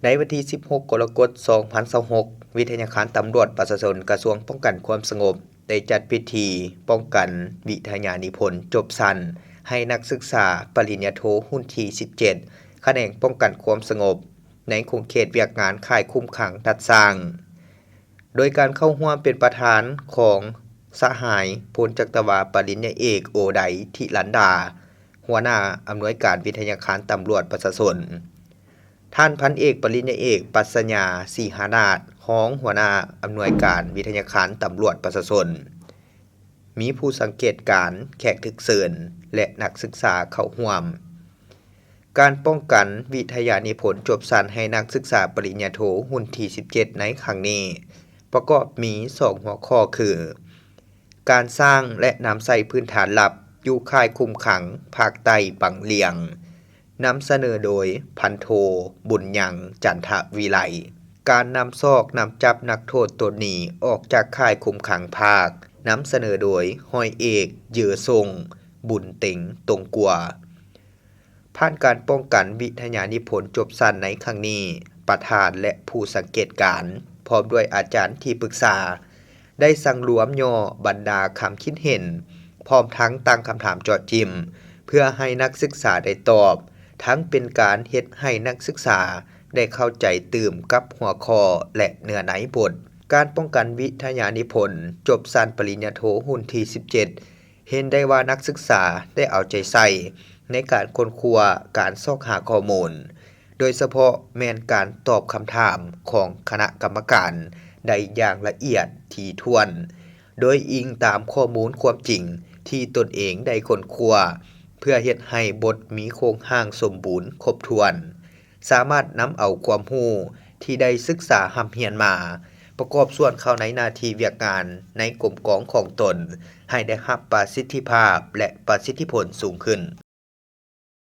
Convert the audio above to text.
ໃນວັນທີສິບຫົກ ກໍລະກົດ ສອງພັນຊາວຫົກ, ວິທະຍາຄານຕຳຫຼວດປະຊາຊົນ ກະຊວງປ້ອງກັນຄວາມສະຫງົບ ໄດ້ຈັດພິທີປ້ອງກັນວິທະຍານິພົນຈົບຊັ້ນ ໃຫ້ນັກສຶກສາປະລິນຍາໂທ ຮຸ່ນທີສິບເຈັດ ຂະແໜງປ້ອງກັນຄວາມສະຫງົບ ໃນຂົງເຂດວຽກງານຄ້າຍຄຸມຂັງດັດສ້າງ ໂດຍການເຂົ້າຮ່ວມເປັນປະທານຂອງສະຫາຍ ພົນຈັກຕະວາ ປະລິນຍາເອກ ໂອໄດ ທິລັນດາ ຫົວໜ້າອຳນວຍການວິທະຍາຄານຕຳຫຼວດປະຊາຊົນ, ທ່ານພັນເອກ ປະລິນຍາເອກ ປັດຊະຍາ ສີຫານາດ ຮອງຫົວໜ້າອຳນວຍການວິທະຍາຄານຕຳຫຼວດປະຊາຊົນ, ມີຜູ້ສັງເກດການ, ແຂກຖືກເຊີນ ແລະ ນັກສຶກສາເຂົ້າຮ່ວມ. ການປ້ອງກັນວິທະຍານິພົນຈົບຊັ້ນໃຫ້ນັກສຶກສາປະລິນຍາໂທ ຮຸ່ນທີສິບເຈັດ ໃນຄັ້ງນີ້ ປະກອບມີສອງຫົວຂໍ້ຄື ການສ້າງ ແລະ ນຳໃຊ້ພື້ນຖານລັບຢູ່ຄ້າຍຄຸມຂັງພາກໃຕ້ບັງຫຼຽງ, ນຳສະເໜີໂດຍ ພັນໂທ ບຸນຍັງ ຈັນທະວິໄລ, ການນຳຊອກນຳຈັບນັກໂທດຕົນໜີອອກຈາກຄ້າຍຄຸມຂັງພາກ, ນຳສະເໜີໂດຍ ຮ້ອຍເອກ ເຢີຊົງ ບຸນເຕັງ ຕົງກົວ. ຜ່ານການປ້ອງກັນວິທະຍານິພົນຈົບຊັ້ນໃນຄັ້ງນີ້, ປະທານ ແລະ ຜູ້ສັງເກດການ ພ້ອມດ້ວຍອາຈານທີ່ປຶກສາ ໄດ້ສັງລວມຫຍໍ້ບັນດາຄຳຄິດເຫັນ, ພ້ອມທັງຕັ້ງຄຳຖາມເຈາະຈິ້ມ ເພື່ອໃຫ້ນັກສຶກສາໄດ້ຕອບ, ທັງເປັນການເຮັດໃຫ້ນັກສຶກສາໄດ້ເຂົ້າໃຈຕື່ມກັບຫົວຂໍ້ ແລະ ເນື້ອໃນບົດ. ການປ້ອງກັນວິທະຍານິພົນຈົບຊັ້ນປະລິນຍາໂທ ຮຸ່ນທີສິບເຈັດ ເຫັນໄດ້ວ່ານັກສຶກສາໄດ້ເອົາໃຈໃສ່ໃນການຄົ້ນຄວ້າ, ການຊອກຫາຂໍ້ມູນ, ໂດຍສະເພາະແມ່ນການຕອບຄຳຖາມຂອງຄະນະກຳມະການໄດ້ຢ່າງລະອຽດຖີ່ຖ້ວນ, ໂດຍອີງຕາມຂໍ້ມູນຄວາມຈິງທີ່ຕົນເອງໄດ້ຄົ້ນຄວ້າ, ເພື່ອເຮັດໃຫ້ບົດມີໂຄງຮ່າງສົມບູນຄົບຖ້ວນ, ສາມາດນຳເອົາຄວາມຮູ້ທີ່ໄດ້ສຶກສາຮ່ຳຮຽນມາ ປະກອບສ່ວນເຂົ້າໃນໜ້າທີ່ວຽກງານໃນກົມກອງຂອງຕົນ ໃຫ້ໄດ້ຮັບປະສິດທິພາບ ແລະ ປະສິດທິຜົນສູງຂຶ້ນ.